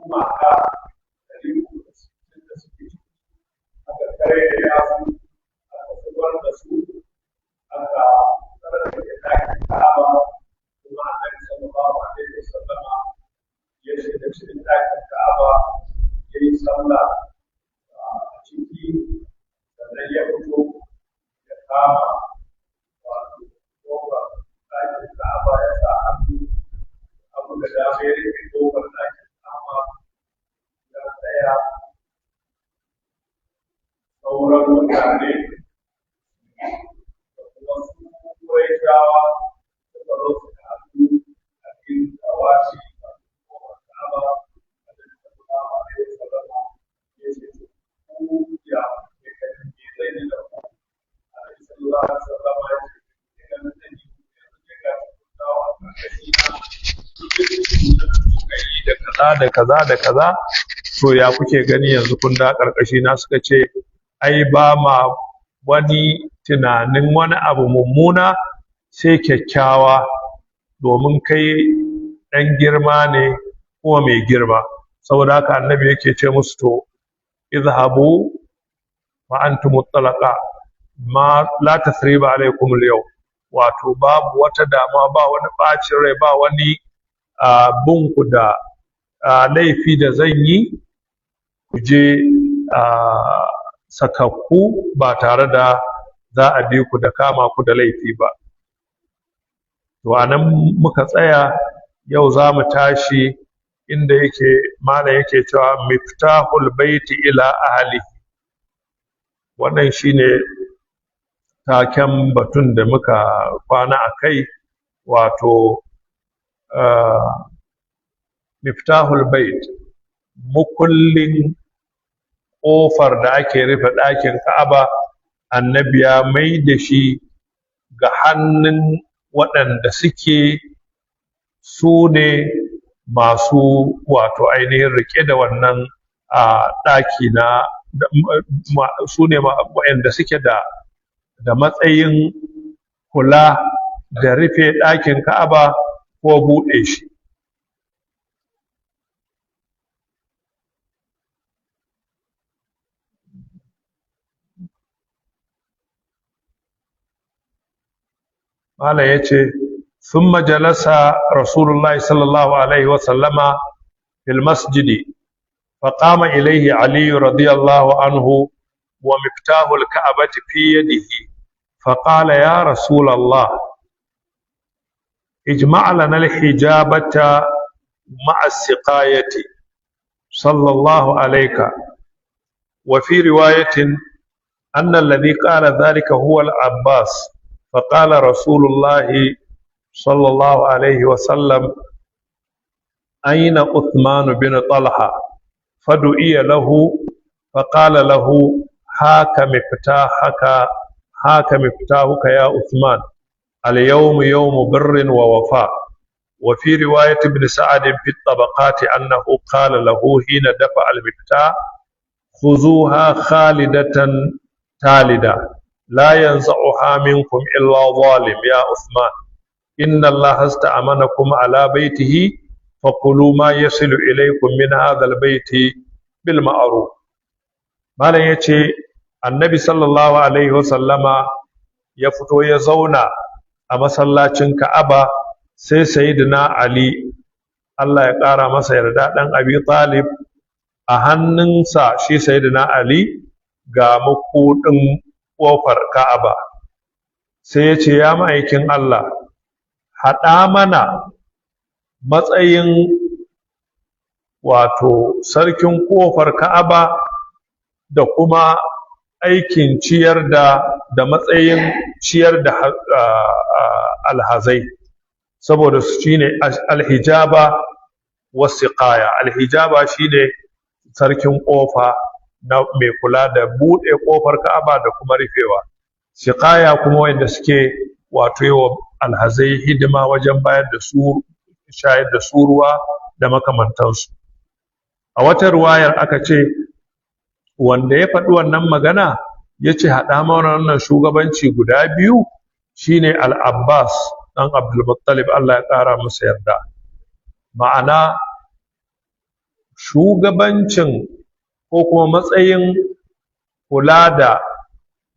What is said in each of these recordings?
Gumaka 360 da suke ciki aka karya su, aka zubar da su, aka tsarkake ɗakin Ka'aba. Kuma Annabi sallallahu alaihi wasallama ya shiga cikin ɗakin Ka'aba ya yi sallah a ciki, sannan ya fito ya kama wato ƙofar ɗakin Ka'aba, ya sa hannu abu da dama ya rufe ƙofar ɗakin Ka'aba, ya tsaya sauran mutane da kuma su Qurayshawa suka zo suka haɗu a cikin tawafi a ƙofar Ka'aba. Annabi sallallahu alaihi wasallama ya ce, "Ku ya kuke ganin me zai yi da ku?" Annabi sallallahu alaihi wasallama ya ce, "Me ganin zan yi muku? Yanzu dai ga shi kun dawo a ƙarƙashi na, kuka yi da kaza da kaza da kaza, to ya kuke gani yanzu kun da ƙarƙashi na?" Suka ce, "Ai ba ma wani tunanin wani abu mummuna sai kyakkyawa, domin kai ɗan girma ne kuma mai girma." Saboda haka Annabi yake ce musu, "To, izhabu fa antum mutlaqa, ma la tasriba alaikum al-yawm." Wato babu wata damuwa, ba wani bacin rai, ba wani bin ku da laifi da zan yi. Ku je sakakku ba tare da za a bi ku da kama ku da laifi ba. To, a nan muka tsaya. Yau za mu tashi inda yake malam yake cewa miftahul baiti ila ahli. Wannan shine taken batun da muka kwana a kai, wato miftahul bait, mukullin ƙofar da ake rufe ɗakin Ka'aba, Annabi ya mai da shi ga hannun waɗanda suke su ne masu wato ainihin riƙe da wannan a ɗaki na su ne waɗanda suke da matsayin kula da rufe ɗakin Ka'aba ko buɗe shi. Malam ya ce, ثم جلس رسول الله صلى الله عليه وسلم في المسجد، فقام إليه علي رضي الله عنه ومفتاح الكعبة في يده، فقال: "يا رسول الله، اجمع لنا الحجابة مع السقاية صلى الله عليك." وفي رواية أن الذي قال ذلك هو العباس. فقال رسول الله صلى الله عليه وسلم: "أين عثمان بن طلحة؟" فدعي له، فقال له: "هاك مفتاحك، هاك مفتاحك يا عثمان، اليوم يوم بر ووفاء." وفي رواية ابن سعد في الطبقات أنه قال له حين دفع المفتاح: "خذوها خالدة تالدة، لا ينزعها منكم إلا ظالم. يا عثمان، إن الله استأمنكم على بيته، فكلوا ما يصل إليكم من هذا البيت بالمعروف." Malam ya ce, Annabi sallallahu alaihi wasallama ya fito ya zauna a masallacin Ka'aba, sai Sayyidina Ali, Allah ya ƙara masa yarda, ɗan Abi Talib, a hannunsa shi Sayyidina Ali ga makuɗin ƙofar Ka'aba. Sai ya ce, "Ya ma'aikin Allah, haɗa mana matsayin wato sarkin ƙofar Ka'aba da kuma aikin ciyar da matsayin ciyar da alhazai," saboda su shine alhijaba wasiqaya. Alhijaba shine sarkin ƙofa na mai kula da buɗe ƙofar Ka'aba da kuma rufewa. Siqaya kuma wanda suke wato yi wa alhazai hidima wajen bayar da su, shayar da su ruwa da makamantansu. A wata ruwayar aka ce wanda ya faɗi wannan magana ya ce haɗa mana wannan shugabanci guda biyu shine Al-Abbas ɗan Abdulmuttalib, Allah ya ƙara masa yarda. Ma'ana Shugabancin ko kuma matsayin kula da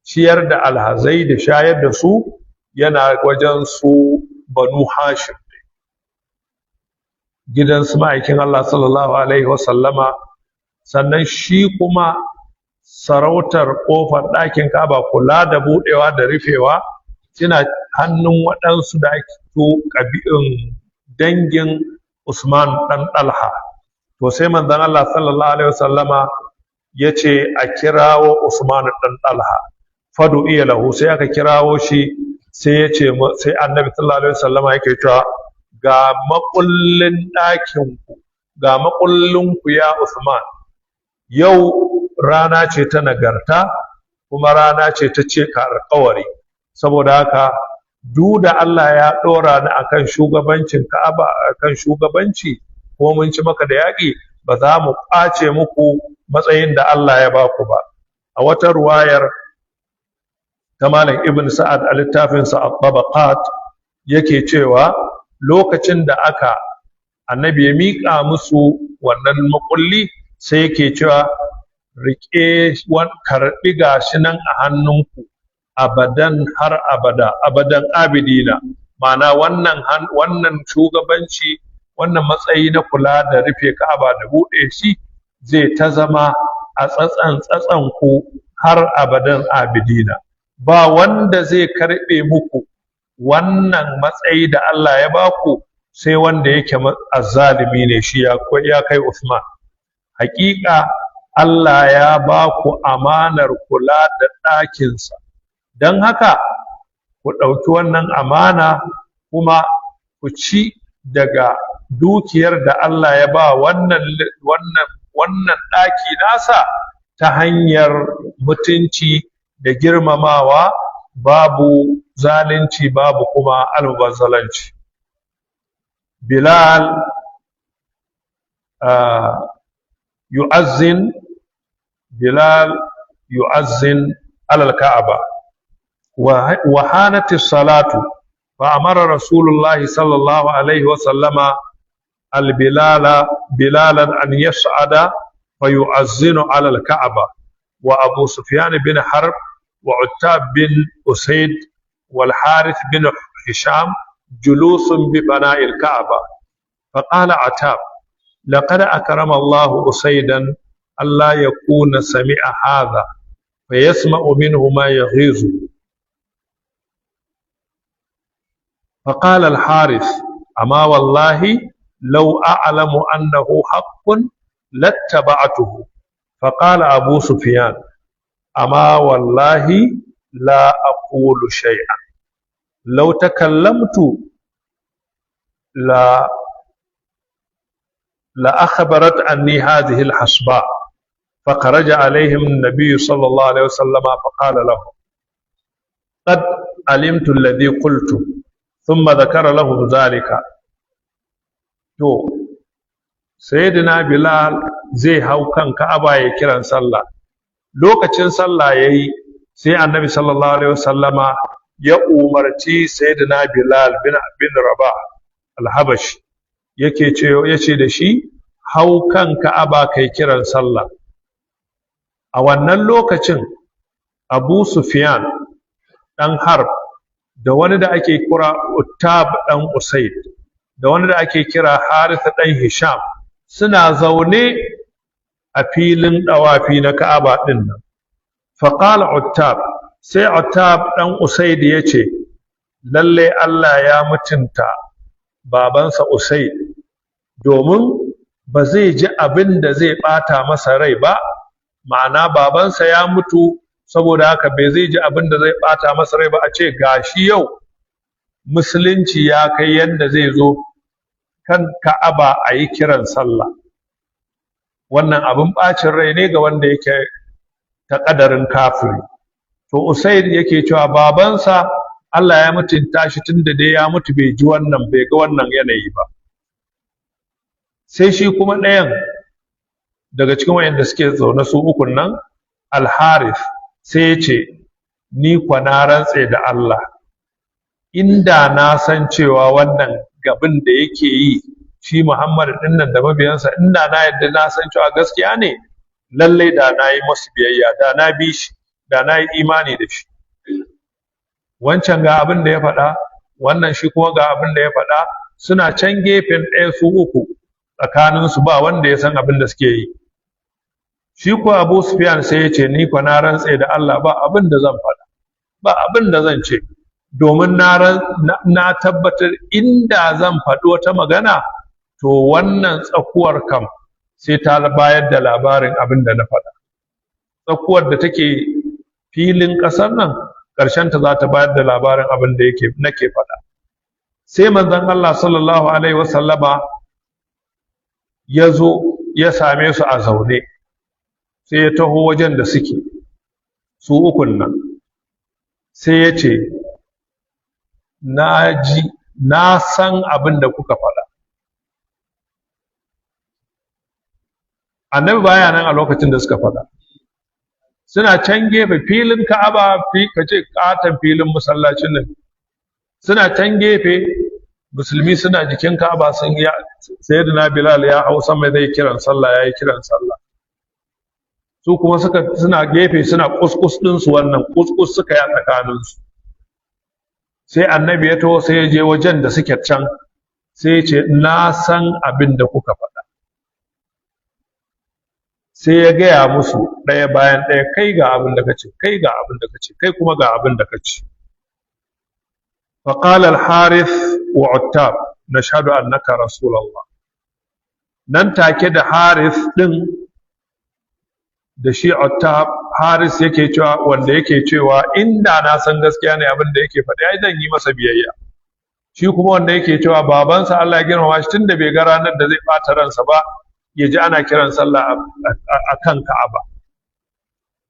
ciyar da alhazai da shayar da su yana wajen su Banu Hashim, gidan su ma'aikin Allah sallallahu alaihi wasallama. Sannan shi kuma sarautar kofar ɗakin Ka'aba, kula da buɗewa da rufewa, suna hannun waɗansu da ake ƙabi'in dangin Usman ɗan Ɗalha. To, sai manzon Allah sallallahu alaihi wasallama ya ce a kirawo Usman ɗan Ɗalha. فدعي له, sai aka kirawo shi. Sai ya ce, sai Annabi sallallahu alaihi wasallama yake cewa, "Ga makullin ɗakin ku, ga makullin ku, ya Usman. Yau rana ce ta nagarta, kuma rana ce ta cika alƙawari. Saboda haka, duk da Allah ya ɗora ni akan shugabancin Ka'aba, akan shugabanci, ko mun ci Maka da yaƙi, ba za mu ƙwace muku matsayin da Allah ya baku ba." A wata ruwayar ta Malam Ibn Sa'ad a littafinsa At-Tabaqat, yake cewa lokacin da aka Annabi ya miƙa musu wannan makulli, sai yake cewa, "Riƙe, karɓi, gashi nan a hannunku abadan, har abada, abadan abidina." Ma'ana, wannan shugabanci, wannan matsayi na kula da rufe Ka'aba da buɗe shi zai ta zama a tsatsan tsatsan ku har abadan abidina. Ba wanda zai karɓe muku wannan matsayi da Allah ya baku sai wanda yake azzalimi ne shi. Ya kai Usman, hakika Allah ya ba ku amanar kula da ɗakinsa, don haka ku ɗauki wannan amana, kuma ku ci daga dukiyar da Allah ya ba wannan ɗaki nasa ta hanyar mutunci da girmamawa, babu zalunci, babu kuma almubazzalanci. Bilal يؤذن، بلال يؤذن على الكعبة. وحانت الصلاة، فأمر رسول الله صلى الله عليه وسلم البلال بلالا أن يصعد فيؤذن على الكعبة، وأبو سفيان بن حرب وعتاب بن أسيد والحارث بن هشام جلوس بفناء الكعبة. فقال عتاب: لقد أكرم الله أسيدا ألا يكون سمع هذا فيسمع منه ما يغيظ. فقال الحارث: أما والله لو أعلم أنه حق لاتبعته. فقال أبو سفيان: أما والله لا أقول شيئا، لو تكلمت لا لأخبرت عني هذه الحصباء. فخرج عليهم النبي صلى الله عليه وسلم فقال لهم: قد علمت الذي قلت. ثم ذكر لهم ذلك. To, Sayyidina Bilal zai hau kan Ka'aba ya kiran sallah. Lokacin sallah yayi, sai Annabi sallallahu alaihi wasallama ya umarci Sayyidina Bilal bin Rabah al-Habashi, yake ce, yace da shi, "Hau kan Ka'aba kai kiran sallah." A wannan lokacin, Abu Sufyan dan Harb da wani da ake kira Uttab dan Usaid da wani da ake kira Harith dan Hisham suna zaune a filin dawafi na Ka'aba din nan. فقال عتاب, sai Uttab dan Usaid yace, "Lalle Allah ya mutunta babansa Usaid, domin ba zai ji abin da zai bata masa rai ba." Ma'ana, babansa ya mutu, saboda haka bai zai ji abin da zai bata masa rai ba a ce gashi yau Musulunci ya kai yanda zai zo kan Ka'aba a yi kiran sallah. Wannan abin bacin rai ne ga wanda yake ta kadarin kafiri. To, Usaid yake cewa babansa Allah ya mutunta shi, tunda dai ya mutu bai ji wannan, bai ga wannan yanayi ba. Sai shi kuma ɗayan daga cikin wayanda suke zaune su ukun nan, Al-Harith, sai ya ce, "Ni kwa na rantse da Allah, inda na san cewa wannan gabin da yake yi Shi Muhammad din nan da mabiyansa, inda na yadda na san cewa gaskiya ne, lallai da na yi masu biyayya, da na bi shi, da na yi imani da shi. Wancan ga abin da ya faɗa, wannan shi kuma ga abin da ya faɗa. Suna can gefen ɗaya su uku, tsakaninsu ba wanda ya san abin da suke yi. Shi ko Abu Sufyan sai ya ce, "Ni ko na rantse da Allah, ba abin da zan faɗa, ba abin da zan ce, domin na tabbatar inda zan faɗi wata magana, to wannan tsakuwar kam sai ta bayar da labarin abin da na faɗa. Tsakuwar da take filin ƙasar nan, ƙarshen ta za ta bayar da labarin abin da yake nake faɗa." Sai manzon Allah sallallahu alaihi wasallama ya zo ya same su a zaune. Sai ya taho wajen da suke su ukun nan, sai ya ce, "Na ji, na san abin da kuka faɗa." Annabi baya nan a lokacin da suka faɗa. Suna can gefe filin Ka'aba, fi ka ce katon filin masallacin nan. Suna can gefe, musulmi suna jikin Ka'aba, sun ya Sayyidina Bilal ya hau sama zai kiran sallah, yayi kiran sallah. Su kuma suna gefe suna kuskus ɗinsu, wannan kuskus suka yi a tsakaninsu. Sai Annabi ya taho, sai ya je wajen da suke can, sai ya ce, "Na san abin da kuka faɗa." Sai ya gaya musu ɗaya bayan ɗaya, "Kai ga abin da kace, kai ga abin da kace, kai kuma ga abin da kace." فقال الحارث وعتاب، نشهد أنك رسول الله. Nan take da Harith din da shi Uttab, Haris yake cewa, wanda yake cewa inda na san gaskiya ne abin da yake faɗi, ai zan yi masa biyayya. Shi kuma wanda yake cewa babansa Allah ya girmama shi, tunda bai ga ranar da zai ɓata ransa ba ya ji ana kiran sallah a kan Ka'aba.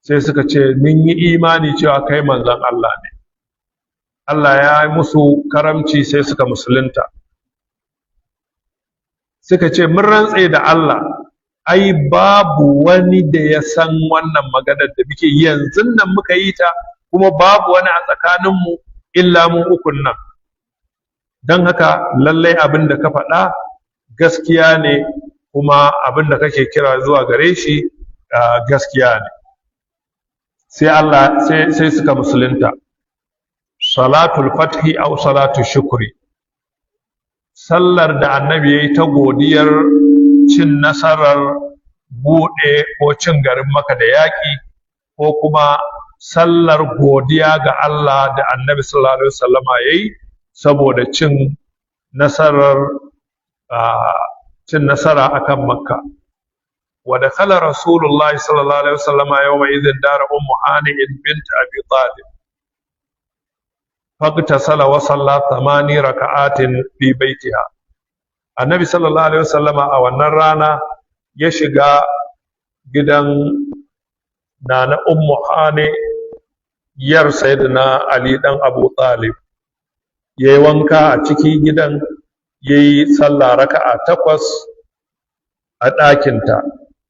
Sai suka ce, "Mun yi imani cewa kai manzon Allah ne." Allah ya yi musu karamci, sai suka musulunta. Suka ce, "Mun rantse da Allah, ai babu wani da ya san wannan maganar da muke yanzu nan muka yi ta, kuma babu wani a tsakaninmu illa mu ukun nan. Don haka lallai abin da ka faɗa gaskiya ne, kuma abin da kake kira zuwa gare shi gaskiya ne." Sai Allah sai suka musulunta. Salatul fathi aw salatu shukri, sallar da Annabi yayi ta godiyar cin nasarar buɗe ko cin garin Maka da yaƙi, ko kuma sallar godiya ga Allah da Annabi sallallahu alaihi wasallama yayi saboda cin nasara akan Makka. Wa dakhala Rasulullah sallallahu alaihi wasallama yawma idhin dar Ummu Hani bint Abi Talib, faghtasala wa salla thamani raka'atin fi baitiha. Annabi sallallahu alaihi wasallama a wannan rana ya shiga gidan Nana Ummu Hani, yar Sayyidina Ali dan Abu Talib, ya yi wanka a cikin gidan, ya yi sallah raka'a 8 a ɗakinta.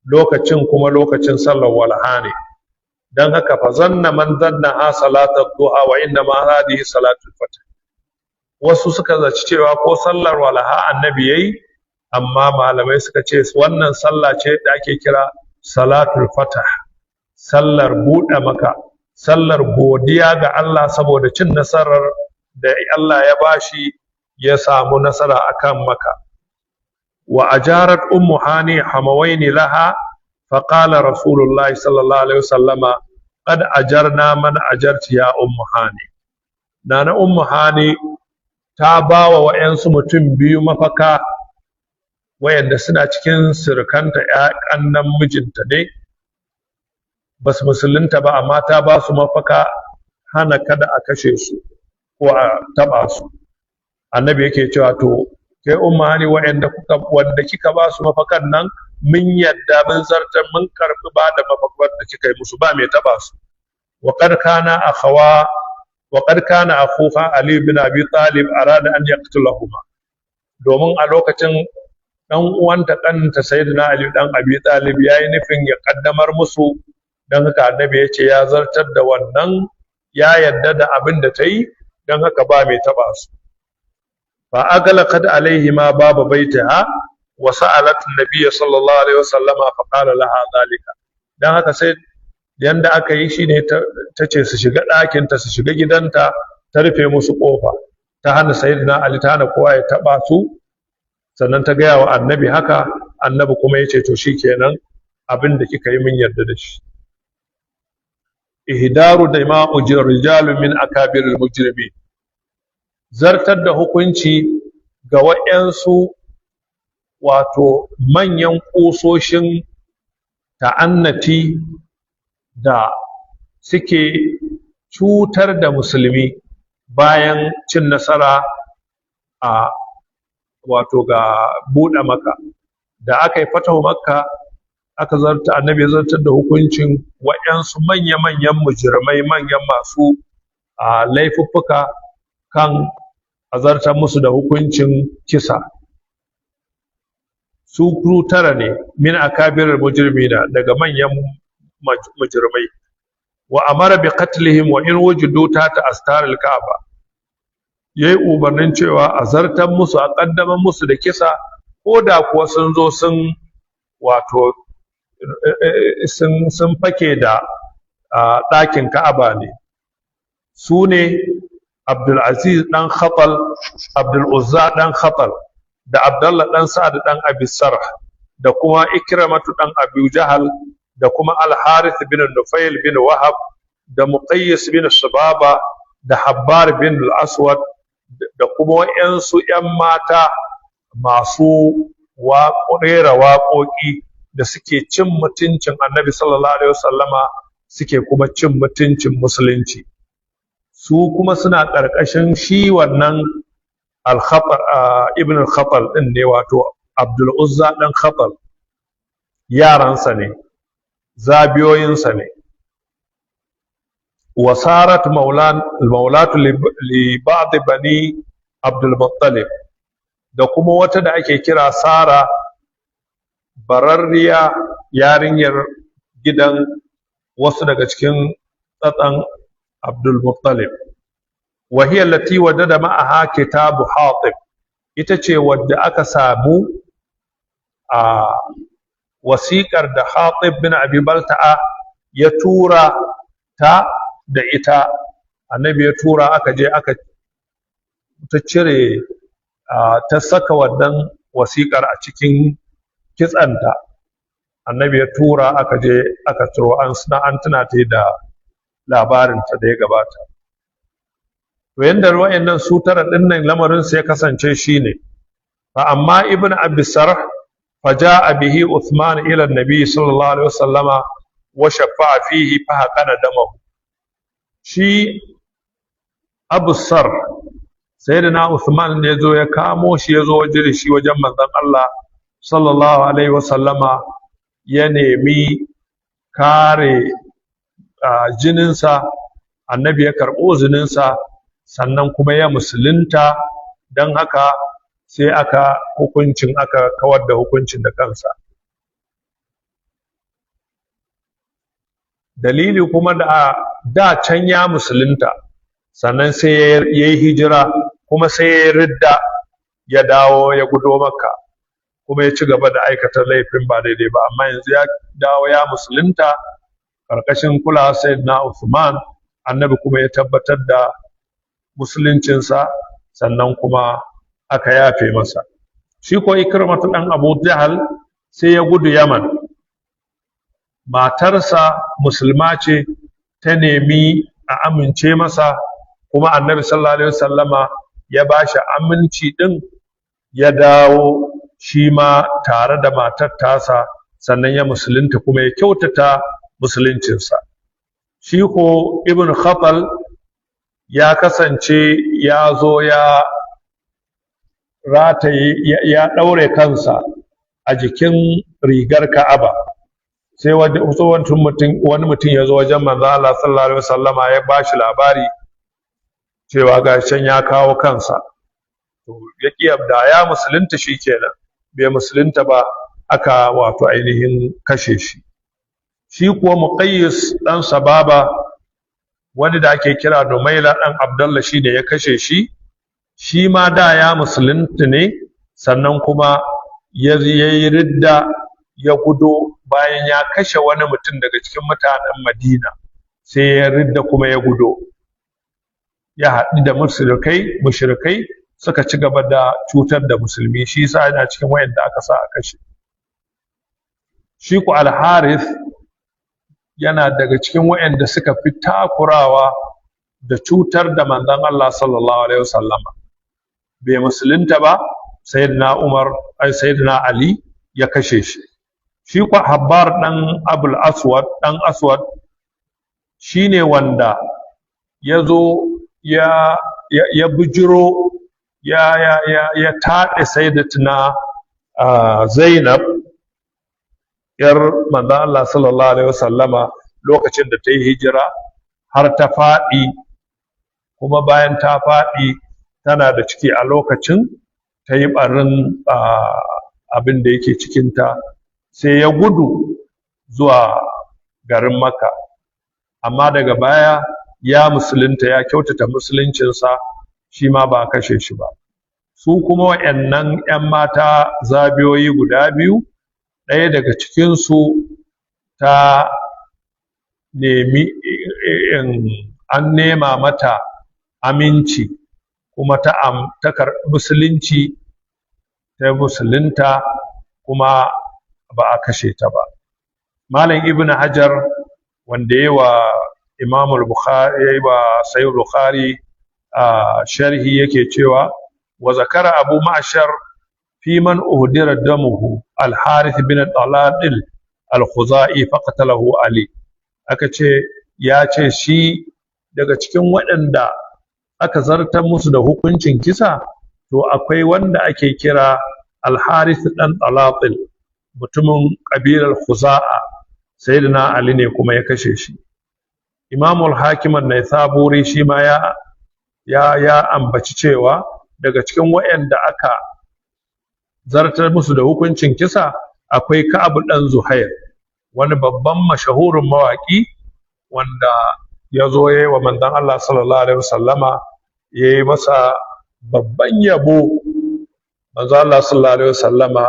Lokacin kuma lokacin sallar walha ne. Don haka fa zanna man zanna ha salatar duha, wa inna ma hadhihi salatul fath. Wasu suka zaci cewa ko sallar walaha Annabi yayi, amma malamai suka ce wannan sallah ce da ake kira salatul fatah, sallar buɗe Maka, sallar godiya ga Allah saboda cin nasarar da Allah ya bashi, ya samu nasara akan Maka. Wa ajarat Ummu Hani hamawaini laha, فقال رسول الله صلى الله عليه وسلم، قد أجرنا من أجرت يا أم هاني. Nana Ummu Hani ta ba wa wa'yansu mutum biyu mafaka, wayanda suna cikin surukanta, ƙannan mijinta ne, ba su musulunta ba, amma ta ba su mafaka, hana kada a kashe su ko a taɓa su. Annabi yake cewa, "To kai Umma Hani, wayanda kuka wanda kika ba su mafakan nan, mun yadda, mun zartar, mun karbi ba da mafakar da kika yi musu, ba mai taɓa su." Wa qad kana akhuha Ali bin Abi Talib arada an yaqtulahuma, domin a lokacin dan uwanta, ɗanta Sayyidina Ali dan Abi Talib, yayi nufin ya kaddamar musu. Dan haka Annabi ya ce ya zartar da wannan, ya yadda da abin da ta yi, don haka ba mai taɓa su. Fa aglaqat alaihima baba baitiha wa sa'alat an-nabiy sallallahu alaihi wasallama fa qala laha dhalika. Dan haka sai yanda aka yi shine ta ce su shiga ɗakinta, su shiga gidanta, ta rufe musu ƙofa, ta hana Sayyidina Ali, ta hana kowa ya taɓa su. Sannan ta gaya wa Annabi haka, Annabi kuma ya ce, "To shikenan, abin da kika yi mun yarda da shi." Ihdaru dima'u rijalu min akabiril mujrimin, zartar da hukunci ga wa'yansu wato manyan ƙusoshin ta'annati da suke cutar da musulmi bayan cin nasara a wato ga buɗe Maka da aka yi, fatahu Makka, aka zarta, Annabi ya zartar da hukuncin wa'yansu manya-manyan mujirmai, manyan masu laifuffuka, kan a zartar musu da hukuncin kisa. Su tara ne, min akabirar mujrimina, daga manyan mujrimai. Wa amara bi qatlihim wa in wujidu ta astar al-Ka'aba. Yayi umarnin cewa a zartar musu, a kaddamar musu da kisa, ko da kuwa sun zo sun wato sun fake da ɗakin Ka'aba ne. Su ne Abdulaziz ɗan Khatal, Abdul Uzza ɗan Khatal, da Abdullah ɗan Sa'ad ɗan Abi Sarh, da kuma Ikramatu ɗan Abu Jahal, da kuma Al-Harith bin Nufail bin Wahab, da Muqayyis bin Subaba, da Habbar bin Al-Aswad, da kuma wa'yansu 'yan mata masu rera waƙoƙi da suke cin mutuncin Annabi sallallahu alaihi wasallama, suke kuma cin mutuncin musulunci. Su kuma suna ƙarƙashin shi wannan Ibn al-Khatal ɗin ne, wato Abdul Uzza ɗan Khatal, yaransa ne, zabiyoyinsa ne. Wasarat maulatu li ba'd bani Abdul Muttalib, da kuma wata da ake kira Sara, bararriya yarinyar gidan wasu daga cikin tsatsan Abdul Muttalib. Wa hiya allati wajada ma'aha kitabu Hatib, ita ce wadda aka samu a wasiƙar da Hatib bin Abi Balta'a ya tura ta da ita. Annabi ya tura aka je aka ta cire, ta saka wannan wasiƙar a cikin kitsanta. Annabi ya tura aka je aka ciro. An an tuna ta da labarinta da ya gabata. To, yanda wa'annan su tara dinnan lamarin su ya kasance shine, fa amma Ibn Abi Sarh, fa ja'a bihi Uthman ila an-nabi sallallahu alaihi wasallama wa shafa'a fihi fa haqana damahu. Shi Abu Sarh, Sayyidina Uthman ne zo ya kamo shi, ya zo waje da shi wajen manzon Allah sallallahu alaihi wasallama, ya nemi kare jininsa. Annabi ya karɓo zininsa, sannan kuma ya musulunta. Don haka sai aka hukuncin, aka kawar da hukuncin da kansa. Dalili kuma da da can ya musulunta, sannan sai ya yi hijira, kuma sai ya ridda, ya dawo ya gudo Makka, kuma ya ci gaba da aikata laifin ba daidai ba. Amma yanzu ya dawo ya musulunta ƙarƙashin kula Sayyidina Uthman, Annabi kuma ya tabbatar da musuluncinsa, sannan kuma aka yafe masa. Shi ko Ikramatu ɗan Abu Jahal sai ya gudu Yaman. Matarsa musulma ce, ta nemi a amince masa, kuma Annabi sallallahu alaihi wasallama ya ba shi aminci ɗin, ya dawo shi ma tare da matar tasa, sannan ya musulunta kuma ya kyautata musuluncinsa. Shi ko Ibn Khatal ya kasance ya zo ya rataye, ya ɗaure kansa a jikin rigar Ka'aba. Sai wani mutum ya zo wajen manzo Allah sallallahu alaihi wasallama, ya bashi labari cewa ga can ya kawo kansa. To, ya ƙi da ya musulunta shi kenan, bai musulunta ba, aka wato ainihin kashe shi. Shi kuwa Muqayyis dan Sababa, wani da ake kira Numaila dan Abdullah, shi ne ya kashe shi. Shi ma da ya musulunta ne, sannan kuma ya yi ridda, ya gudo bayan ya kashe wani mutum daga cikin mutanen Madina, sai ya ridda kuma ya gudo, ya haɗu da mushrikai, suka ci gaba da cutar da musulmi. Shi yasa yana cikin wayanda aka sa a kashe shi. Ku Al-Harith yana daga cikin wayanda suka fi takurawa da cutar da Manzon Allah sallallahu alaihi wasallama. Bai musulunta ba, Sayyidina Umar, ai Sayyidina Ali ya kashe shi. Shi ku Habbar dan Abul Aswad, dan Aswad, shine wanda ya zo ya bujiro ya taɗe Sayyidatuna Zainab, yar Manzon Allah sallallahu alaihi wasallama, lokacin da ta yi hijira har ta faɗi. Kuma bayan ta faɗi tana da ciki, a lokacin ta yi ɓarin abin da yake cikinta, sai ya gudu zuwa garin Makka. Amma daga baya ya musulunta, ya kyautata musuluncinsa, shi ma ba a kashe shi ba. Su kuma wa'annan 'yan mata zabiyoyi guda biyu, ɗaya daga cikinsu ta nemi, an nema mata aminci, kuma ta karɓi musulunci, ta musulunta, kuma ba a kashe ta ba. Malam Ibn Hajar, wanda ya wa Imam Bukhari, ya yi wa Sahih Bukhari a sharhi, yake cewa: wa zakara Abu Ma'shar fi man uhdira damuhu Al-Harith bin Taladil Al-Khuzai faqatalahu Ali. Aka ce ya ce shi daga cikin waɗanda aka zartar musu da hukuncin kisa, to akwai wanda ake kira Al-Harith dan Talatil, mutumin ƙabilar Khuza'a, Sayyidina Ali ne kuma ya kashe shi. Imam al-Hakim an-Naisaburi shi ma ya ambaci cewa daga cikin waɗanda aka zartar musu da hukuncin kisa akwai Ka'ab dan Zuhair, wani babban mashahurin mawaƙi wanda ya zo ya yi wa Manzon Allah sallallahu alaihi wasallama, ya yi masa babban yabo. Manzon Allah sallallahu alaihi wasallama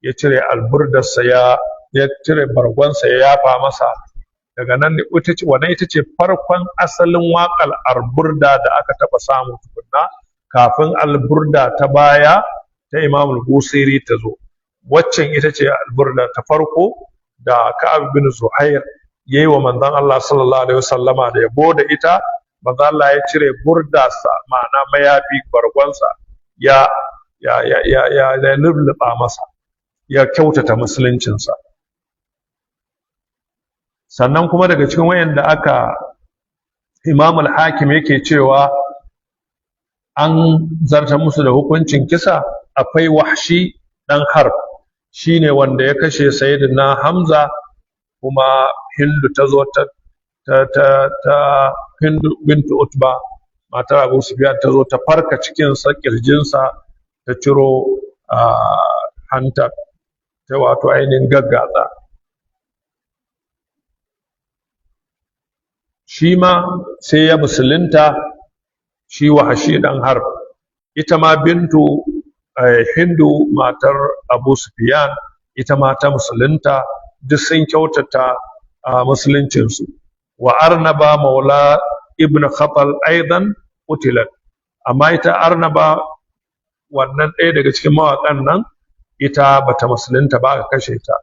ya cire alburdarsa, ya cire bargonsa, ya yafa masa. Daga nan ita ce, wannan ita ce farkon asalin waƙar alburda da aka taɓa samu tukunna, kafin alburda ta baya ta Imam Al-Busiri ta zo. Waccan ita ce alburda ta farko da Ka'ab bin Zuhair yayi wa Manzon Allah sallallahu alaihi wasallama da yabo da ita. Manzon Allah ya cire burdarsa, ma'ana mayafi, bargonsa, ya lulluɓa masa, ya kyautata musuluncinsa. Sannan kuma daga cikin wayanda aka, Imam Al-Hakim yake cewa an zarta musu da hukuncin kisa, akwai Wahshi dan Harb, shine wanda ya kashe Sayyidina Hamza, kuma Hindu ta zo ta Hindu bintu Utba, matar Abu Sufyan, ta zo ta farka cikinsa, kirjinsa, ta ciro hanta, ta wato ainihin gaggatsa. Shi ma sai ya musulunta, shi Wahashi dan Harb. Ita ma bintu Hindu, matar Abu Sufyan, ita ma ta musulunta. Duk sun kyautata musuluncinsu. Wa Arnaba maula Ibn Khatal aidan utilat. Amma ita Arnaba wannan, ɗaya daga cikin mawaƙan nan, ita bata musulunta ba, aka kashe ta,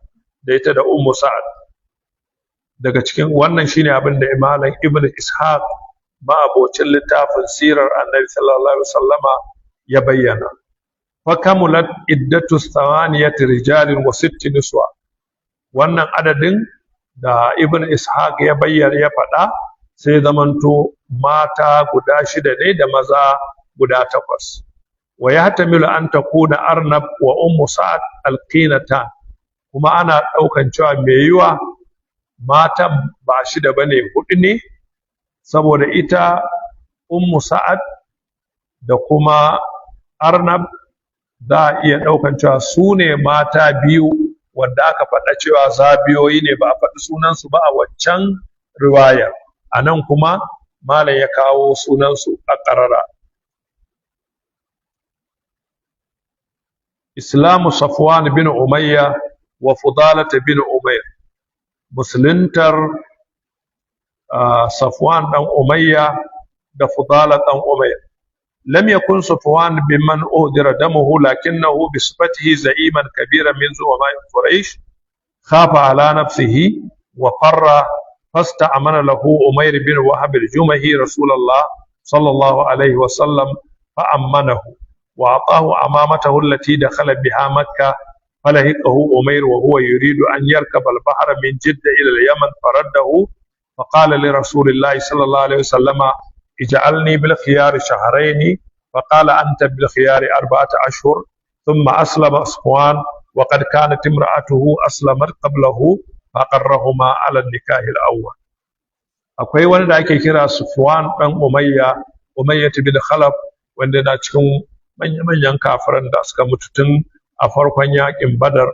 da ita da Ummu Sa'ad. Daga cikin wannan shine abin da Malam Ibn Ishaq, ma'abocin littafin sirar Annabi sallallahu alaihi wasallama, ya bayyana. Fakamulat iddatu thamaniyati rijalin wa sitti niswa. Wannan adadin da Ibn Ishaq ya bayyana, ya faɗa, sai zamanto mata guda shida ne da maza guda takwas. Wa yahtamilu an takuna Arnab wa Ummu Sa'ad alqinatan. Kuma ana ɗaukan cewa mai yiwa matan ba shida bane, hudu ne, saboda ita Ummu Sa'ad da kuma Arnab za a iya ɗaukan cewa su ne mata biyu wanda aka faɗa cewa zabiyoyi ne, ba a faɗi sunansu ba a waccan riwayar. A nan kuma malam ya kawo sunansu a ƙarara. Islamu Safwan bin Umayya wa Fudalata bin Umayr, musuluntar Safwan dan Umayya da Fudala dan Umayr. Lam yakun Safwan bimman uhdira damuhu, lakinnahu bi sifatihi za'iman kabira min zu'ama'i Quraish khafa ala nafsihi wa farra, fasta'amana lahu Umayr bin Wahab al-Jumahi Rasulullah sallallahu alaihi wa sallam fa'ammanahu wa atahu amamatahu allati dakhala biha Makkah. فلهقه أمير وهو يريد أن يركب البحر من جدة إلى اليمن فرده، فقال لرسول الله صلى الله عليه وسلم: اجعلني بالخيار شهرين. فقال: أنت بالخيار 4 أشهر. ثم أسلم صفوان، وقد كانت امرأته أسلمت قبله، فأقرهما على النكاح الأول. Akwai wani da ake kira Sufwan dan Umayya, Umayya bin Khalaf, wanda na cikin manya-manyan kafiran da suka mutu tun a farkon yakin Badar.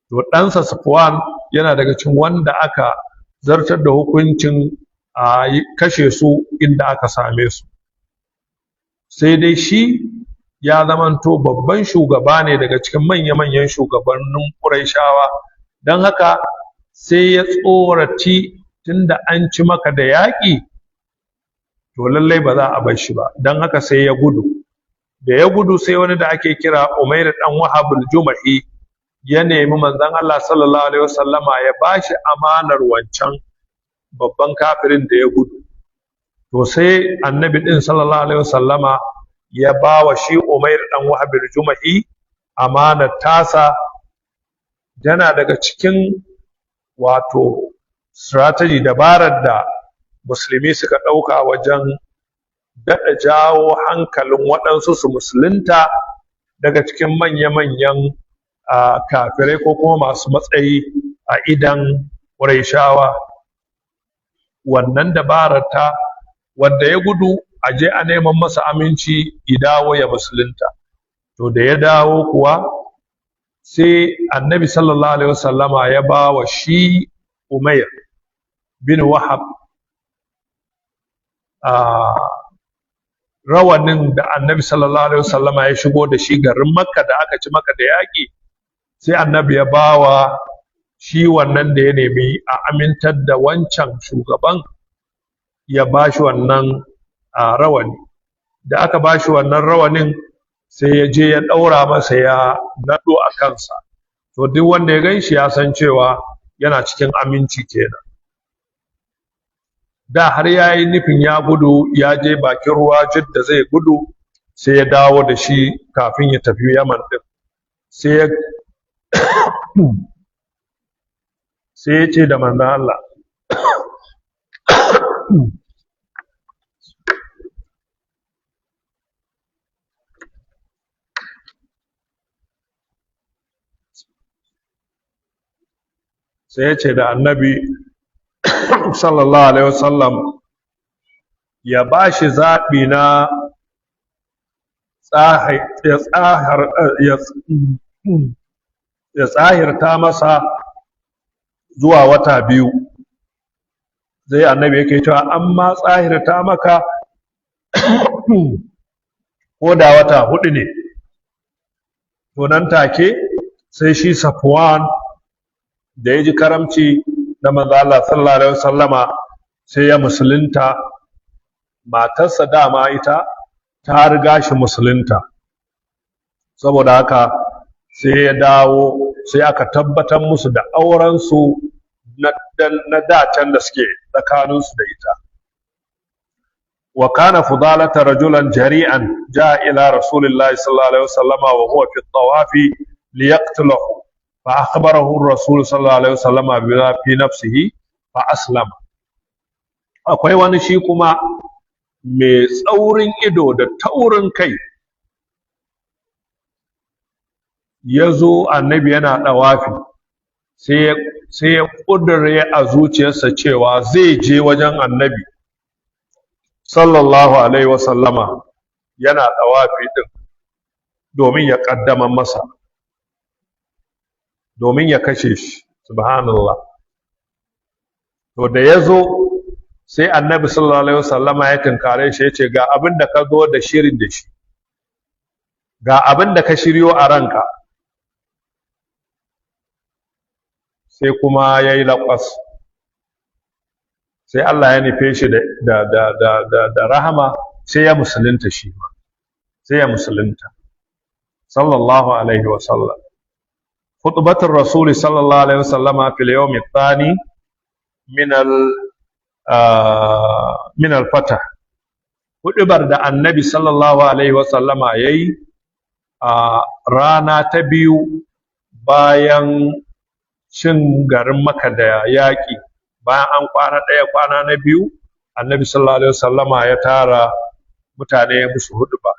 To, ɗansa Safwan yana daga cikin wanda aka zartar da hukuncin a kashe su inda aka same su. Sai dai shi ya zamanto babban shugaba ne daga cikin manya-manyan shugabannin Qurayshawa, don haka sai ya tsoraci tunda an ci Maka da yaƙi, to lallai ba za a bar shi ba. Don haka sai ya gudu. Da ya gudu, sai wani da ake kira Umair dan Wahab al-Jumahi ya nemi manzon Allah sallallahu alaihi wasallama ya bashi amanar wancan babban kafirin da ya gudu. To, sai annabi din sallallahu alaihi wasallama ya ba wa shi Umair dan Wahab al-Jumahi amanar tasa. Yana daga cikin wato strategy, dabarar da musulmi suka ɗauka wajen daɗa jawo hankalin waɗansu su musulunta daga cikin manya-manyan kafirai ko kuma masu matsayi a idan Qurayshawa. Wannan dabarar ta wanda ya gudu, a je a neman masa aminci ya dawo ya musulunta. To, da ya dawo kuwa, sai annabi sallallahu alaihi wasallama ya ba wa shi Umair bin Wahab rawanin da annabi sallallahu alaihi wasallama ya shigo da shi garin Makka da aka ci Makka da yaƙi. Sai annabi ya ba wa shi wannan da ya nemi a amintar da wancan shugaban, ya ba shi wannan rawani. Da aka ba shi wannan rawanin, sai ya je ya ɗaura masa, ya naɗo a kansa. To, duk wanda ya gan shi ya san cewa yana cikin aminci kenan. Da har ya yi nufin ya gudu, ya je bakin ruwa Jidda zai gudu, sai ya dawo da shi kafin ya tafi Yaman din. Sai ya ce da manzon Allah sai ya ce da annabi sallallahu alaihi wasallam ya ba shi zaɓi na ya tsahirta masa zuwa wata 2. Zai annabi yake cewa, amma tsahirta maka ko da wata 4 ne. To, nan take sai shi Safwan da ya ji karamci na manzo Allah sallallahu alaihi wasallama, sai ya musulunta. Matarsa dama ita ta riga shi musulunta, saboda haka sai ya dawo, sai aka tabbatar musu da aurensu na dacen da suke tsakaninsu da ita. Wa kana Fudalata rajulan jari'an, jaa ila Rasulillahi sallallahu alaihi wasallama wa huwa fi tawafi liyaqtulahu, fa akhbarahu ar-rasul sallallahu alaihi wasallama bima fi nafsihi fa aslama. Akwai wani shi kuma mai tsaurin ido da taurin kai, ya zo annabi yana ɗawafi, sai ya ƙudure a zuciyarsa cewa zai je wajen annabi sallallahu alaihi wasallama yana ɗawafi ɗin domin ya ƙaddamar masa, domin ya kashe shi. Subhanallah! To, da ya zo, sai annabi sallallahu alaihi wasallama ya tunkare shi, ya ce, "Ga abin da ka zo da shirin da shi." Ga abin da ka shiryo a ranka, sai kuma ya yi laƙwas, sai Allah ya nufe shi da rahama, sai ya musulunta shi ma, sai ya musulunta, sallallahu alaihi wasallam. Khutbatul rasuli sallallahu alaihi wasallama fil yawm ath-thani min al-fatah. Hudubar da Annabi sallallahu alaihi wasallama yayi a rana ta biyu bayan cin garin Maka da yaƙi, bayan an kwana ɗaya, kwana na biyu, Annabi sallallahu alaihi wasallama ya tara mutane ya musu huduba.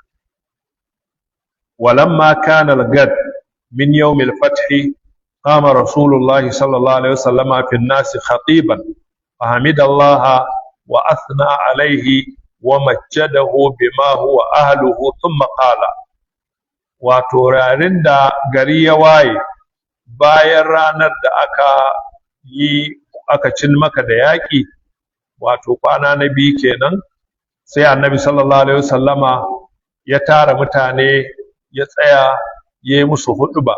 Walamma kana al-gad min yawm al-fath, qama Rasulullah sallallahu alaihi wasallama fi an-nas khatiban, fahamida Allah wa athna alaihi wa majjadahu bima huwa ahluhu, thumma qala. Wato rarin da gari ya waye bayan ranar da aka yi aka cin Maka da yaƙi, wato kwana na biyu kenan, sai Annabi sallallahu alaihi wasallama ya tara mutane, ya tsaya ya yi musu huɗuba.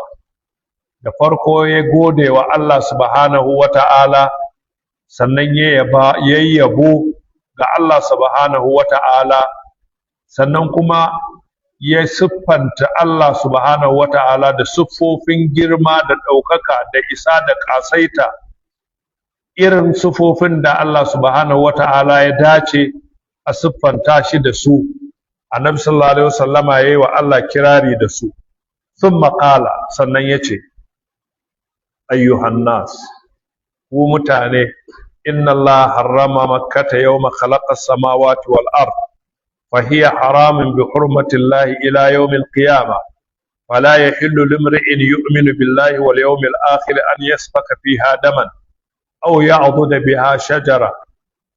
Da farko ya gode wa Allah subhanahu wa ta'ala, sannan ya yabo ga Allah subhanahu wa ta'ala, sannan kuma ya siffanta Allah subhanahu wa ta'ala da siffofin girma da ɗaukaka da isa da ƙasaita, irin siffofin da Allah subhanahu wa ta'ala ya dace a siffanta shi da su. Annabi sallallahu alaihi wasallama ya yi wa Allah kirari da su. Sun maƙala, sannan ya ce: "Ayyuhan nas, ku mutane, inna Allah harrama Makkata yawma khalaqa samawati wal ard, فهي حرام بحرمة الله إلى يوم القيامة، فلا يحل لامرئ يؤمن بالله واليوم الآخر أن يسفك فيها دما أو يعضد بها شجرة.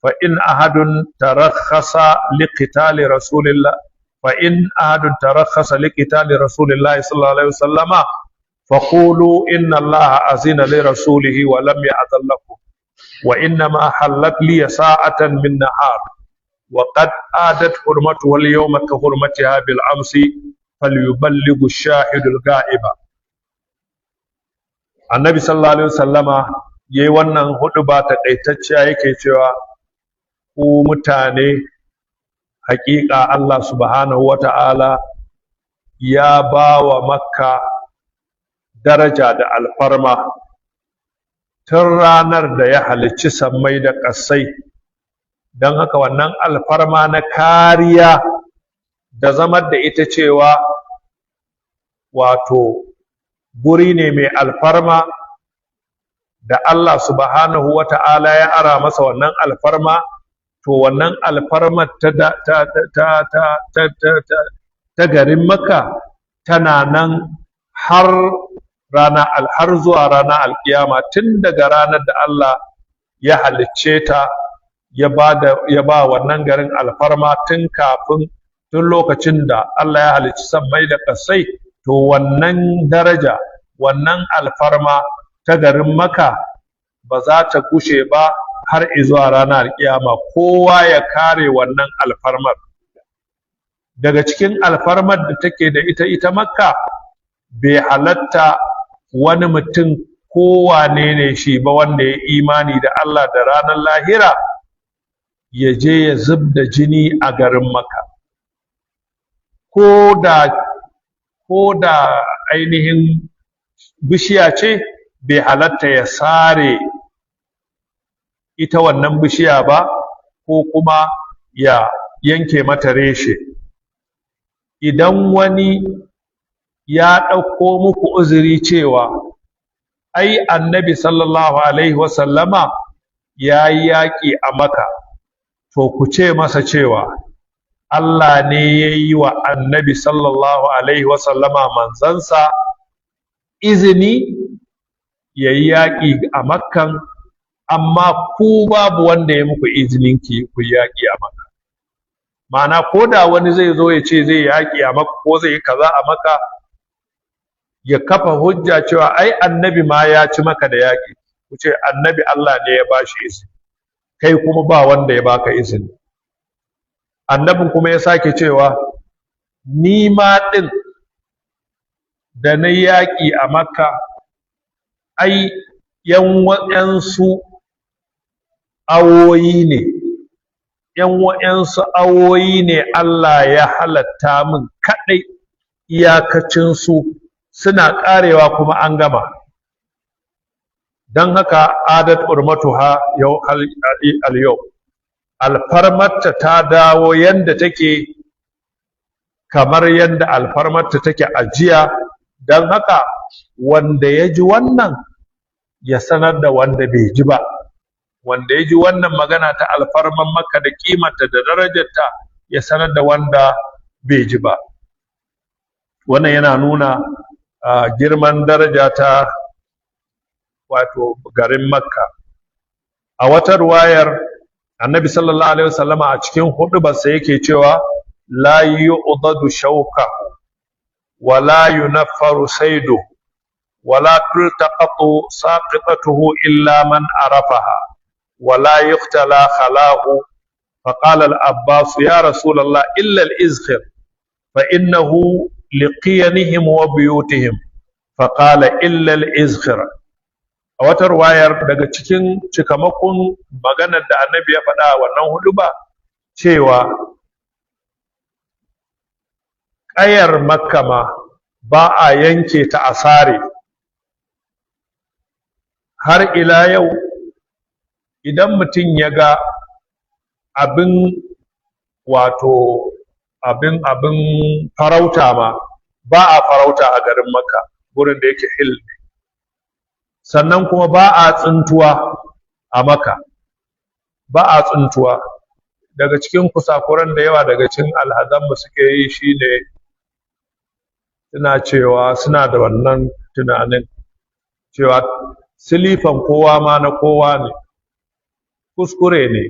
فإن أحد ترخص لقتال رسول الله فإن أحد ترخص لقتال رسول الله صلى الله عليه وسلم، فقولوا إن الله أذن لرسوله ولم يأذن لكم، وإنما حلت لي ساعة من نهار، وقد عادت حرمته اليوم كحرمتها بالأمس، فليبلغ الشاهد الغائب." Annabi sallallahu alaihi wasallama yayi wannan huɗuba taƙaitacciya, yake cewa: "Ku mutane, haƙiƙa Allah subhanahu wata'ala ya ba wa Makka daraja da alfarma tun ranar da ya halicci sammai da ƙasai. Don haka wannan alfarma na kariya da zamar da ita cewa wato guri ne mai alfarma da Allah subhanahu wa ta'ala ya ara masa wannan alfarma, to wannan alfarmar ta garin Makka tana nan har zuwa rana alkiyama, tun daga ranar da Allah ya halicce ta, ya ba wannan garin alfarma tun kafin, tun lokacin da Allah ya halicci sammai da ƙasai. To wannan daraja, wannan alfarma ta garin Maka ba za ta gushe ba har izuwa ranar alkiyama. Kowa ya kare wannan alfarmar." Daga cikin alfarmar da take da ita ita Makka, bai halatta wani mutum, kowane ne shi ba, wanda ya imani da Allah da ranar lahira, ya je ya zub da jini a garin Makka, ko da ainihin bishiya ce, bai halatta ya sare ita wannan bishiya ba ko kuma ya yanke mata reshe. Idan wani ya ɗauko muku uzuri cewa ai Annabi sallallahu alaihi wasallama ya yi yaƙi a Maka, to ku ce masa cewa Allah ne ya yi wa Annabi sallallahu alaihi wasallama, manzansa, izini ya yi yaƙi a Makkan, amma ku babu wanda ya muku izinin ki ku yaƙi a Makka. Ma'ana, ko da wani zai zo ya ce zai yaƙi a Makka ko zai yi kaza a Makka, ya kafa hujja cewa ai Annabi ma ya ci Maka da yaƙi, ku ce Annabi Allah ne ya bashi izini, kai kuma ba wanda ya baka izini. Annabin kuma ya sake cewa, ni ma ɗin da na yaƙi a Makka, ai yan waɗansu awoyi ne, yan waɗansu awoyi ne Allah ya halatta min kaɗai, iyakacinsu suna ƙarewa kuma an gama. Don haka عادت حرمتها yau اليوم, alfarmarta ta dawo yanda take, kamar yanda alfarmarta take a jiya. Don haka wanda ya ji wannan ya sanar da wanda bai ji ba. Wanda ya ji wannan magana ta alfarman Makka da kimarta da darajarta, ya sanar da wanda bai ji ba. Wannan yana nuna girman daraja ta wato garin Makka. A wata ruwayar, Annabi sallallahu alaihi wasallama a cikin hudubarsa yake cewa: لا يعضد شوكه ولا ينفر صيده ولا تلتقط ساقطته إلا من عرفها ولا يختلى خلاه. فقال العباس: يا رسول الله، إلا الإذخر، فإنه لقينهم وبيوتهم. فقال: إلا الإذخر. A wata ruwayar, daga cikin cikamakon maganar da Annabi ya faɗa a wannan huduba, cewa ƙayar Makka ma ba a yanke ta a sare. Har ila yau, idan mutum ya ga abin, wato abin farauta ma, ba a farauta a garin Makka, gurin da yake حل ne. Sannan kuma ba a tsintuwa a Makka, ba a tsintuwa. Daga cikin kusakuran da yawa daga cikin alhazanmu suke yi shine suna cewa, suna da wannan tunanin cewa silifan kowa ma na kowa ne. Kuskure ne.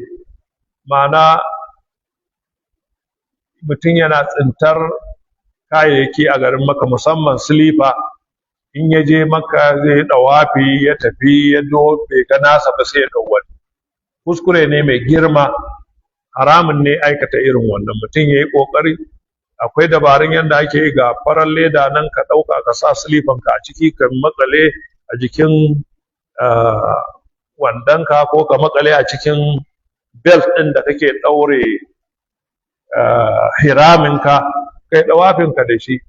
Ma'ana, mutum yana tsintar kayayyaki a garin Makka, musamman silifa. In ya je Makka zai yi ɗawafi, ya tafi, ya do bai ga nasa ba, sai ya ɗau wani. Kuskure ne mai girma, haramun ne aikata irin wannan. Mutum ya yi ƙoƙari, akwai dabarun yadda ake yi, ga farar leda nan, ka ɗauka ka sa silifanka a ciki, ka makale a jikin wandonka, ko ka makale a cikin belt ɗin da kake ɗaure hiraminka, kai ɗawafinka da shi,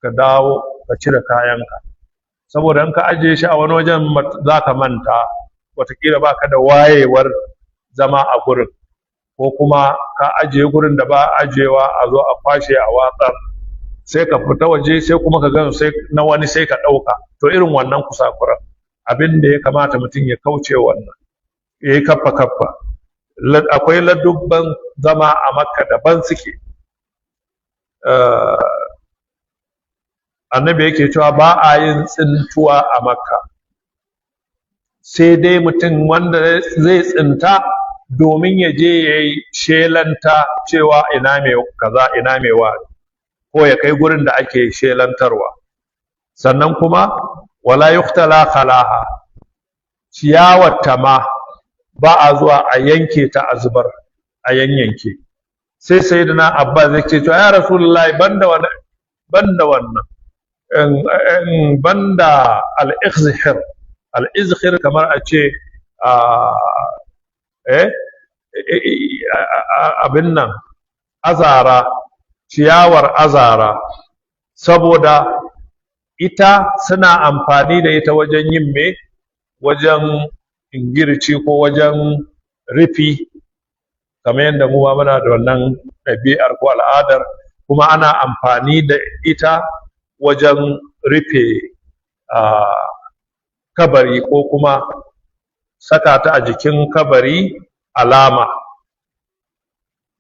ka dawo ka cire kayanka. Saboda in ka ajiye shi a wani wajen, za ka manta, watakila ba ka da wayewar zama a gurin, ko kuma ka ajiye gurin da ba ajiyewa, a zo a kwashe a watsar, sai ka fita waje, sai kuma ka gan sai na wani, sai ka ɗauka. To, irin wannan kusakuran, abin da ya kamata mutum ya kauce wannan, ya yi kaffa kaffa. Akwai ladubban zama a Makka daban suke. Annabi yake cewa ba a yin tsintuwa a Makka, sai dai mutum wanda zai tsinta domin ya je ya yi shelanta cewa ina mai kaza, ina mai wa, ko ya kai gurin da ake shelantarwa. Sannan kuma ولا يختلى خلاها, ciyawar ta ma ba a zuwa a yanke ta, a zubar, a yanyanke. Sai Sayyidina Abba zai ce cewa: ya Rasulullahi, banda wannan, banda wannan, banda الإذخر. الإذخر kamar a ce abin nan, azara, ciyawar azara, saboda ita suna amfani da ita wajen yin me, wajen ingirci ko wajen rufi, kamar yadda mu ma muna da wannan ɗabi'ar ko al'adar. Kuma ana amfani da ita wajen rufe kabari, ko kuma saka ta a jikin kabari alama.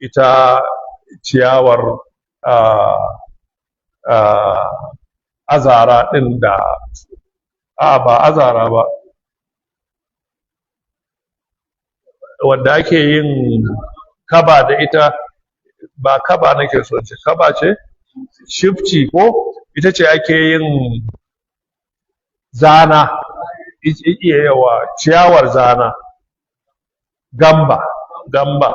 Ita ciyawar azara ɗin da a ba azara ba, wadda ake yin kaba da ita, ba kaba nake so ce, kaba ce, shifci, ko ita ce ake yin zana, yawa, ciyawar zana, gamba, gamba.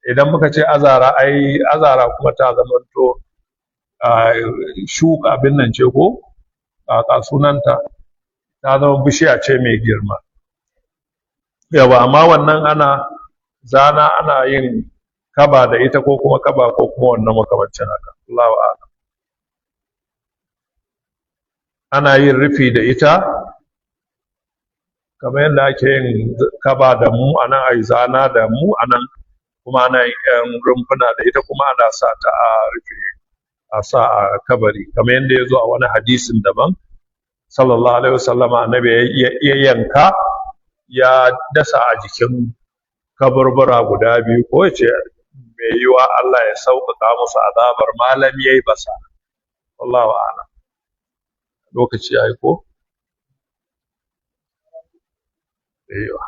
Idan muka ce azara, ai azara kuma ta zamanto shuka abin nan ce ko Kaka sunanta, ta zama bishiya ce mai girma. Yawa, amma wannan ana zana, ana yin kaba da ita, ko kuma kaba, ko kuma wannan makamancin haka. Allahu a'lam. Ana yin rufi da ita kamar yadda ake yin kaba da mu anan, ai zana da mu anan, kuma ana yin yan rumfuna da ita, kuma ana sa ta a rufe, a sa a kabari, kamar yadda ya zo a wani hadisin daban, sallallahu alaihi wasallama, annabi ya yanka ya dasa a jikin kaburbura guda biyu, ko ce mai yiwa Allah ya sauƙaƙa musu azabar malam yayi basa. Wallahu a'lam. Lokaci yayi ko? Aiwa.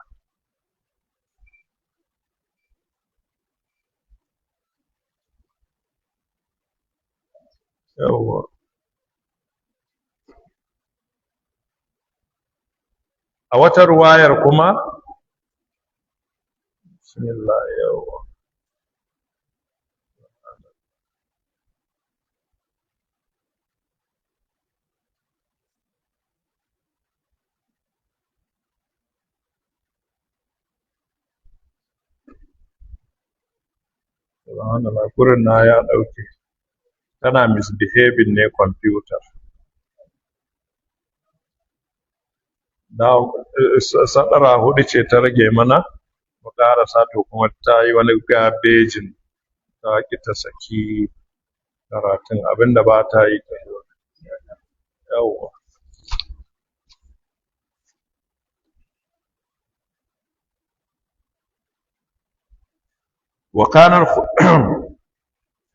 Yawwa. A wata ruwayar kuma, bismillah, yawwa. Subhanallah, gurin na ya ɗauke. Tana misbehaving ne computer. Da sadara hudu ce ta rage mana mu ƙarasa, to kuma ta yi wani gabejin, ta ƙi ta saki karatun, abinda ba ta yi ta yi. Yawwa.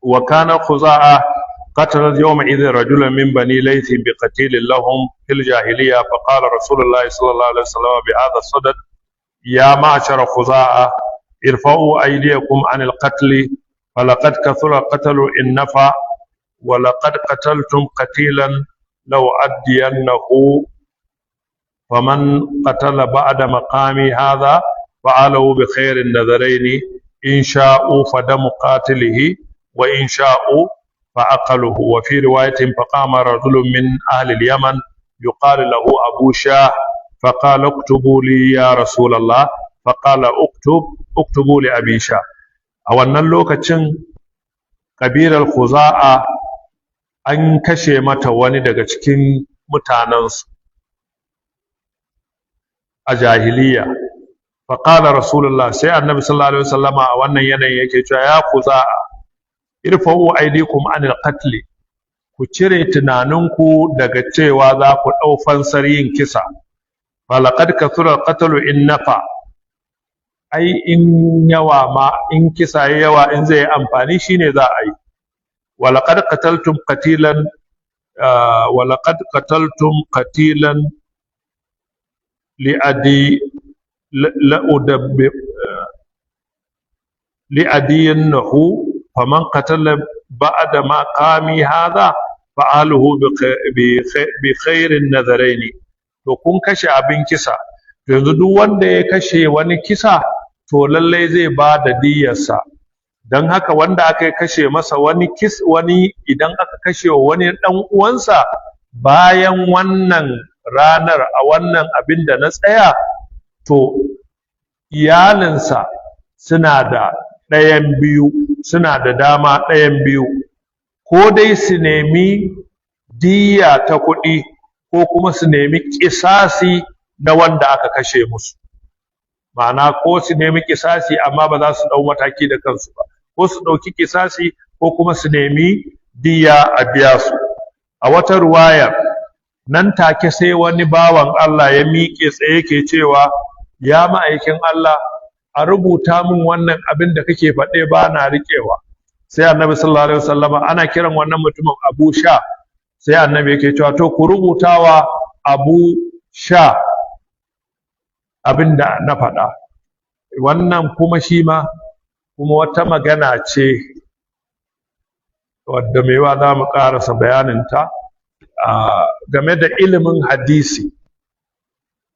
وكان خزاعة قتلت يومئذ رجلا من بني ليث بقتيل لهم في الجاهلية، فقال رسول الله صلى الله عليه وسلم بهذا الصدد: يا معشر خزاعة، ارفعوا أيديكم عن القتل، فلقد كثر القتل إن نفع، ولقد قتلتم قتيلا لو أدينه، فمن قتل بعد مقامي هذا فعله بخير النذرين، إن شاءوا فدم قاتله، وإن شاءوا فعقله. وفي رواية: فقام رجل من أهل اليمن يقال له أبو شاه، فقال: اكتبوا لي يا رسول الله. فقال: اكتب، اكتبوا لأبي شاه. A wannan lokacin ƙabilar Khuza'a an kashe mata wani daga cikin mutanensu a jahiliya. Faƙala Rasulullah, sai Annabi sallallahu alaihi wasallama a wannan yanayin yake cewa: ya Khuza'a, irfa'u aydikum anil qatl, ku cire tunaninku daga cewa za ku ɗau fansar yin kisa. Falaqad kathura qatlu in nafa, ai in yawa ma, in kisa ya yawa, in zai yi amfani shine za a yi. Walaqad qataltum qatilan, walaqad qataltum qatilan li'adi la'udabbi li'adiyannahu, faman qatala ba'da ma qami hadha fa'aluhu bi khairin nadharaini. To kun kashe abin kisa, to yanzu duk wanda ya kashe wani kisa, to lallai zai ba da diyyarsa. Don haka wanda aka kashe masa wani kis, wani idan aka kashe wani dan uwansa bayan wannan ranar, a wannan abin da na tsaya, to iyalinsa suna da ɗayan biyu, suna da dama ɗayan biyu: ko dai su nemi diyya ta kuɗi, ko kuma su nemi ƙisasi na wanda aka kashe musu. Ma'ana, ko su nemi ƙisasi amma ba za su ɗau mataki da kansu ba, ko su ɗauki ƙisasi, ko kuma su nemi diyya a biya su. A wata ruwaya, nan take sai wani bawan Allah ya miƙe tsaye ke cewa: ya ma'aikin Allah, a rubuta min wannan abin da kake faɗe, ba na riƙewa. Sai Annabi sallallahu alaihi wasallama, ana kiran wannan mutumin Abu Sha, sai Annabi yake cewa: to ku rubutawa Abu Sha abin da na faɗa. Wannan kuma shi ma kuma wata magana ce wadda mai wa za mu ƙarasa bayaninta game da ilimin hadisi,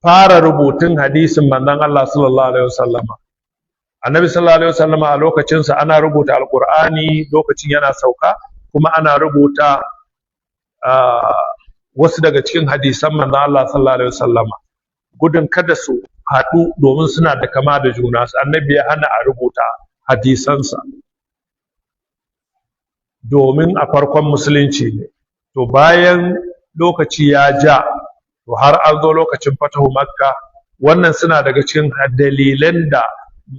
fara rubutun hadisin manzon Allah sallallahu alaihi wasallama. Annabi sallallahu alaihi wasallama a lokacinsa ana rubuta Alqur'ani lokacin yana sauka, kuma ana rubuta wasu daga cikin hadisan manzo Allah sallallahu alaihi wasallama, gudun kada su haɗu domin suna da kama da juna. Annabi ya hana a rubuta hadisansa domin a farkon musulunci ne. To bayan lokaci ya ja, to har an zo lokacin fatahu Makka, wannan suna daga cikin dalilan da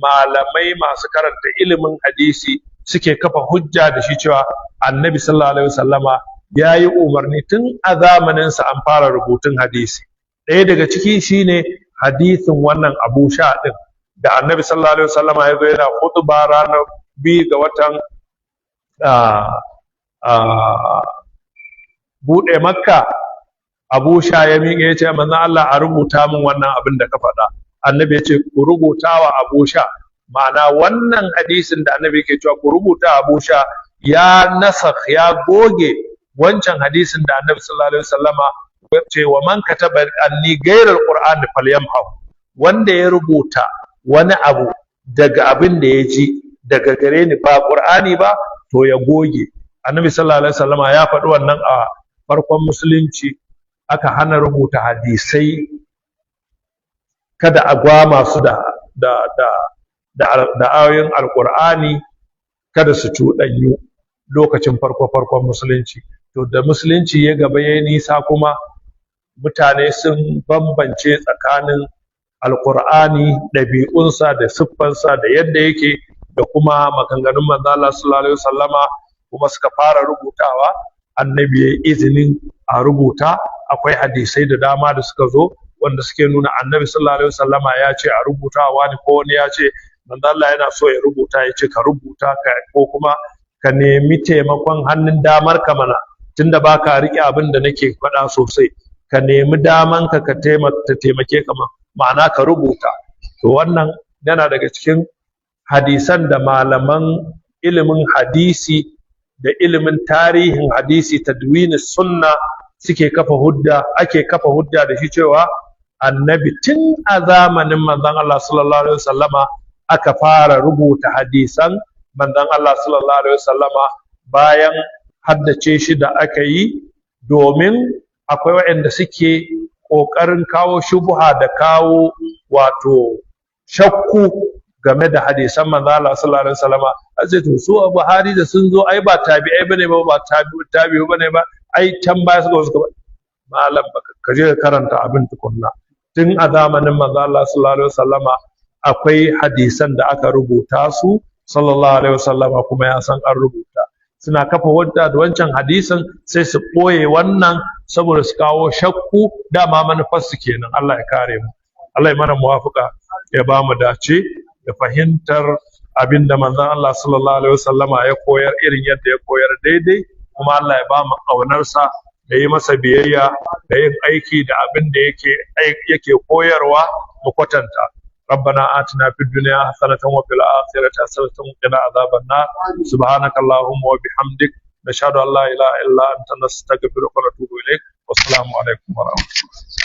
malamai masu karanta ilimin hadisi suke kafa hujja da shi cewa Annabi sallallahu alaihi wasallama ya yi umarni tun a zamaninsa an fara rubutun hadisi. Ɗaya daga ciki shine hadisin wannan Abu Sha ɗin da Annabi sallallahu alaihi wasallama ya zo yana khutba ranar 2 ga watan buɗe Makka. Abu Sha ya miƙe ya ce, "Manzon Allah, a rubuta min wannan abin da ka faɗa." Annabi ya ce, "Ku rubuta wa Abu Sha." Ma'ana, wannan hadisin da Annabi yake cewa ku rubuta Abu Sha ya nasakh, ya goge wancan hadisin da Annabi sallallahu alaihi wasallama ce, "Wa man kataba anni ghayra alquran falyamhu." Wanda ya rubuta wani abu daga abin da ya ji daga gare ni ba Qur'ani ba, to ya goge. Annabi sallallahu alaihi wasallama ya faɗi wannan a farkon musulunci. Aka hana rubuta hadisai kada a gwama su da ayoyin Alkur'ani, kada su cuɗanyu lokacin farko farkon musulunci. To da musulunci ya gaba ya nisa kuma, mutane sun bambance tsakanin Alkur'ani, ɗabi'unsa da siffansa da yadda yake, da kuma maganganun manzo Allah sallallahu alaihi wasallama, kuma suka fara rubutawa. Annabi ya yi izinin a rubuta. Akwai hadisai da dama da suka zo wanda suke nuna Annabi sallallahu alaihi wasallama ya ce a rubuta wani, ko wani ya ce manzo Allah yana so ya rubuta, ya ce ka rubuta ka, ko kuma ka nemi taimakon hannun damar ka mana, tunda baka rike abin da nake faɗa sosai, ka nemi daman ka ka taimake ka, ma'ana ka rubuta. To wannan yana daga cikin hadisan da malaman ilimin hadisi da ilimin tarihin hadisi, tadwini sunna, suke kafa hujja, ake kafa hujja da shi cewa Annabi tun a zamanin manzon Allah sallallahu alaihi wasallama aka fara rubuta hadisan manzon Allah sallallahu alaihi wasallama bayan haddace shi da aka yi, domin akwai waɗanda suke ƙoƙarin kawo shubuha da kawo wato shakku game da hadisan manzo Allah sallallahu alaihi wasallama. Sai to su Buhari da sun zo, ai ba tabi'ai bane ba, ba tabi'u bane ba, ai can baya suka. Malam, ka je ka karanta abin tukunna. Tun a zamanin manzo Allah sallallahu alaihi wasallama akwai hadisan da aka rubuta su, sallallahu alaihi wasallama, kuma ya san an rubuta. Suna kafa wadda da wancan hadisin, sai su ɓoye wannan saboda su kawo shakku. Dama manufarsu kenan. Allah ya kare mu, Allah ya mana muwafuka, ya ba mu dace da fahimtar abinda manzon Allah sallallahu alaihi wasallama ya koyar irin yadda ya koyar daidai. Kuma Allah ya ba mu ƙaunarsa da yi masa biyayya da yin aiki da abin da yake koyarwa mu kwatanta. ربنا آتنا في الدنيا حسنة وفي الآخرة حسنة وقنا عذاب النار. سبحانك اللهم وبحمدك، نشهد أن لا إله إلا أنت، نستغفرك ونتوب إليك. والسلام عليكم ورحمة الله.